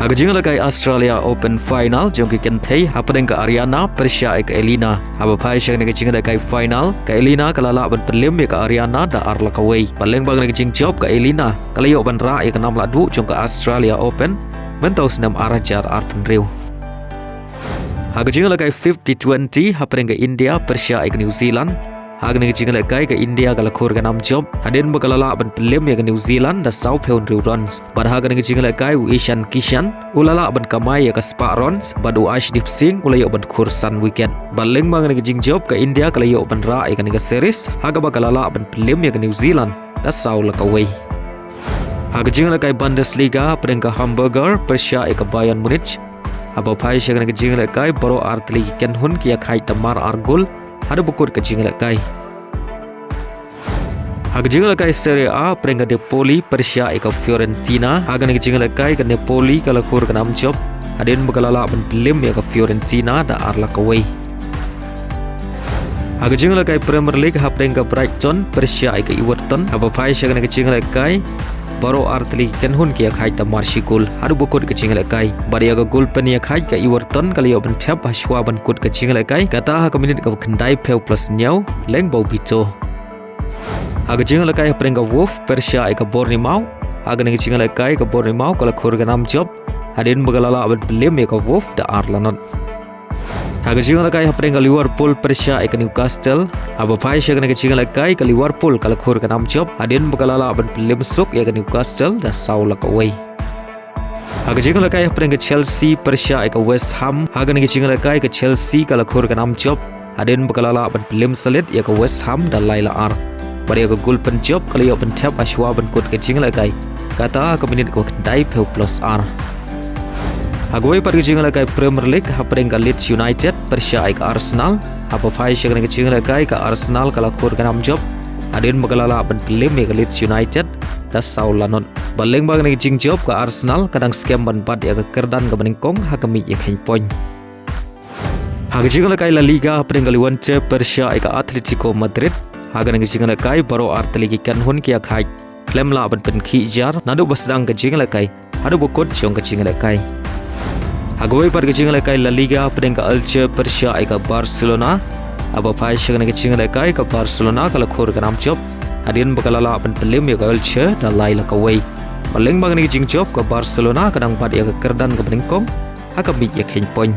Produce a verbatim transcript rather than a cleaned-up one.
Ha ka jingïalehkai Australia Open final jong ki kynthei hapdeng ka Ariana pyrshah ïa ka Elina. Haba phai sha kane ka jingïalehkai final, ka Elina ka la lah ban pynliem ïa ka Ariana da ar la kawei. Bad lyngba kane ka jingjop ka Elina ka la ïoh ban rah ïa ka nam lahduh jong ka Australia Open mynta u snem ar hajar arphew hynriew. Ha ka jingïalehkai fifty twenty hapdeng ka India pyrshah ïa ka New Zealand. Ha kane ka jingïalehkai ka India ka la khur ka nam jop hadien ba ka la lah ban pynliem ïa ka New Zealand da sawphew hynriew runs. Bad ha kane ka jingïalehkai u Ishan Kishan u la lah ban kamai ïa ka spah runs bad u Arshdeep Singh u la ïoh ban khur san wicket. Bad lyngba kane ka jingjop ka India ka la ïoh ban rah ïa kane ka series ha kaba ka la lah ban pynliem ïa ka New Zealand da saw la kawei. Ha ka jingïalehkai Bundesliga hapdeng ka Hamburger pyrshah ïa ka Bayern Munich. Haba phai sha kane ka jingïalehkai baroh artylli ki kynhun ki ïa khaid da mar ar gol haduh ba kut ka jingïalehkai. Ha ka jingïalehkai Serie A hapdeng ka Napoli pyrshah ïa ka Fiorentina. Ha kane ka jingïalehkai ka Napoli ka la khur ka nam jop hadien ba ka la lah ban pynliem ïa ka Fiorentina da ar la kawei. Ha ka jingïalehkai Premier League hapdeng ka Brighton pyrshah ïa ka Everton. Haba phai sha kane ka jingïalehkai baroh artylli ki kynhun ki ïa khaid da mar shi gol haduh ba kut ka jingïalehkai. Bad ïa ka gol pynïakhaid ka Everton ka la ïoh ban thep ha shuwa ban kut ka jingïalehkai, kata ha ka minit kaba khyndaiphew plus hynñiew lyngba u Beto. Ha ka jingïalehkai hapdeng ka Wolves pyrshah ïa ka Bournemouth. Ha kane ka jingïalehkai ka Bournemouth ka la khur ka nam jop hadien ba ka la lah ban pynliem ïa ka Wolves da ar la not. Ha ka jingïalehkai hapdeng ka Liverpool pyrshah ïa ka Newcastle. Haba phai sha kane ka jingïalehkai ka Liverpool ka la khur ka nam jop hadien ba ka la lah ban pynliem suk ïa ka Newcastle da saw la kawei. Ha ka jingïalehkai hapdeng ka Chelsea pyrshah ïa ka West Ham. Ha kane ka jingïalehkai ka Chelsea ka la khur ka nam jop hadien ba ka la lah ban pynliem salit ïa ka West Ham da lai la ar. Bad ïa ka gol pynjop ka la ïoh ban thep ha shuwa ban kut ka jingïalehkai, kata ha ka minit kaba khyndaiphew plus ar. Ha kawei pat ka jingïalehkai Premier League hapdeng ka Leeds United pyrshah ïa ka Arsenal. Haba phai sha kane ka jingïalehkai ka Arsenal ka la khur ka nam jop hadien ba ka la lah ban pynliem ïa ka Leeds United da saw la not. Bad lyngba kane ka jingjop ka Arsenal ka dang skhem ban bat ïa ka kyrdan kaba nyngkong ha ka miej ïakheiñ point. Ha ka jingïalehkai La Liga hapdeng ka Levante pyrshah ïa ka Atletico Madrid. Ha kane ka jingïalehkai baroh artylli ki kynhun ki ïa khaid khlem lah ban pynkhih jar naduh ba sdang ka jingïalehkai haduh ba kut jong ka jingïalehkai. Ha kawei pat ka jingïalehkai La Liga hapdeng ka Elche pyrshah ïa ka Barcelona. Haba phai sha kane ka jingïalehkai ka Barcelona ka la khur ka nam jop hadien ba ka la lah ban pynliem ïa ka Elche da lai la kawei. Bad lyngba kane ka jingjop ka Barcelona ka dang bat ïa ka kyrdan kaba nyngkong ha ka miej ïakheiñ point.